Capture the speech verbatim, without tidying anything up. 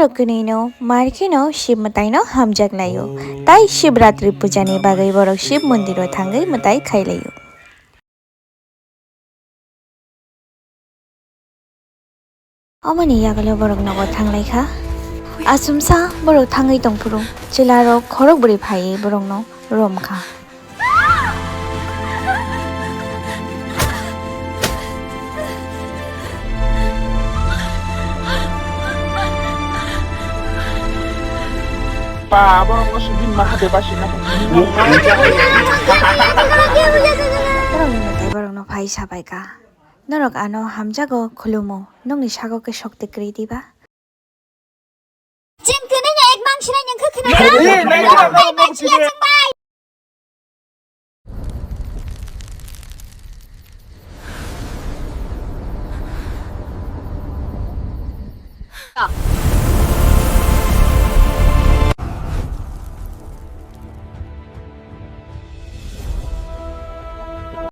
Kwnwi no mar kheno Shiv mwtai no hamjak laio. Tai Shivratri puja ni bagwi borok Shiv mondir o thangwi mwtai khai laio. Omoni yagulo borok nogo thang lai kha. Achomsa borok thangwi tong phuru chwla rok khorok bwrwi phaiwi borok no rom kha. Pa, borok no sibin ma hade ba sina. Borok ni mwtai borok no phai sabai kha. Norok ano hamjago khulumo, nokni sago khe sokti kwrwi diba? Chwng kwnwi no ek mang sinai nang khe khna. Hey, hey, hey, hey, hey, hey, hey, hey.